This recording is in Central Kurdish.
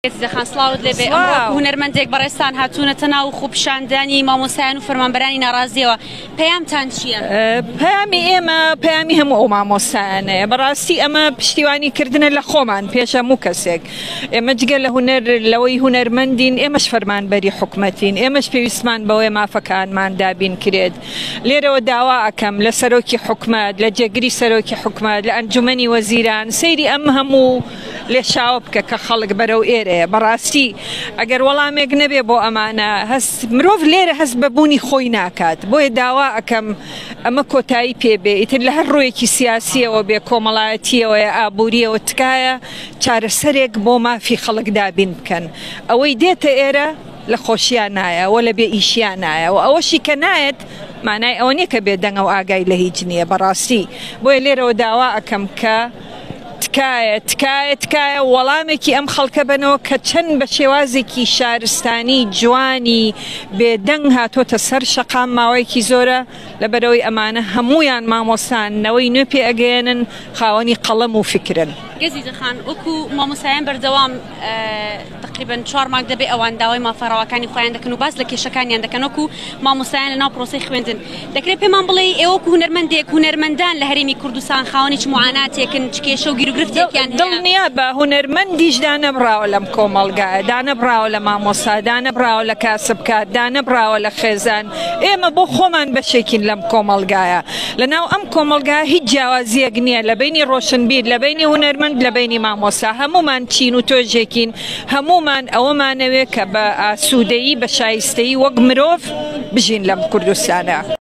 گەزیزە خان سڵاوت لێبێ ئەمڕۆ سڵاو. هونەرمەندێک بەڕێزتان هاتوونەتە ناو خۆپیشاندانی مامۆستایان و فەرمانبەرانی ناڕازیەوە پەیامتان چییە؟ پەیامی ئێمە پەیامی هەموو ئەو مامۆستایانەیە بەڕاستی ئەمە پشتیوانی کردنە لە خۆمان پێش هەموو کەسێک ئێمە جگە لە هونەر لەوەی هونەرمەندین ئێمەش فەرمانبەری حکومەتین ئێمەش پێویستمان بەوەیە مافەکانمان دابین کرێت لێرەوە داوا ئەکەم لە سەرۆکی حکومەت لە جێگری سەرۆکی حکومەت لە ئەنجومەنی وەزیران سەیری ئەم هەموو لێشاوە بکە کە خەڵک بەرەو ئێرەیە بەڕاستی ئەگەر وەڵامێک نەبێ بۆ ئەمانە هەست مرۆڤ لێرە هەست بە بوونی خۆی ناکات بۆیە داوا ئەکەم ئەمە کۆتایی پێ بێ ئیتر لە هەر ڕوویەکی سیاسیەوە بێ کۆمەڵایەتیەوەیە ئابووریەوە تکایە چارەسەرێک بۆ مافی خەڵک دابین بکەن ئەوەی دێتە ئێرە لە خۆشیا نایە وە لە بێ ئیشیا نایە و ئەوەشی کە نایەت مانای ئەوە نییە کە بێدەنگە و ئاگای لە هیچ نییە بەڕاستی بۆیە لێرەوە داوا ئەکەم کە تکایە تکایە تکایە وەڵامێکی ئەم خەڵکە بەنەوە کە چەند بە شێوازێکی شارستانی جوانی بێدەنگ هاتۆتە سەر شەقام ماوەیەکی زۆرە لەبەرئەوەی ئەمانە هەموویان مامۆستان نەوەی نوێ پێ ئەگەیەنن خاوەنی قەڵەم و فیکرن. گەزیزە خان وەکو مامۆستایان بەردەوام تەقریبەن چوار مانگ دەبێ ئەوان داوای مافە ڕەواکانی خۆیان دەکەن و باس لە کێشەکانیان دەکەن وەکو مامۆستایان لەناو پرۆسەی خوێندن دەکرێت پێمان بڵێی ئێوە وەکو هونەرمەندێک هونەرمەندان لە هەرێمی کوردستان خاوەنی چ موعاناتێکن چ کێشە و گیروگرفتێکیان هەیە؟ دڵنیابە هونەرمەندیش دانەبڕاوە لەم کۆمەڵگایە، دانەبڕاوە لە مامۆستا، دانەبڕاوە لە کاسبکار، دانەبڕاوە لە خێزان، ئێمە بۆ خۆمان بەشێکین لەم کۆمەڵگایە، لەناو ئەم کۆمەڵگایە هیچ جیاوازییەک نییە لە بەینی ڕۆشنبیر، لە بەینی هونەرمەند، لە بەینی مامۆستا، هەموومان چین و توێژێکین، هەموومان ئەوەمانەوێ کە بە ئاسوودەیی، بە شایستەیی وەک مرۆڤ بژین لەم کوردستانە.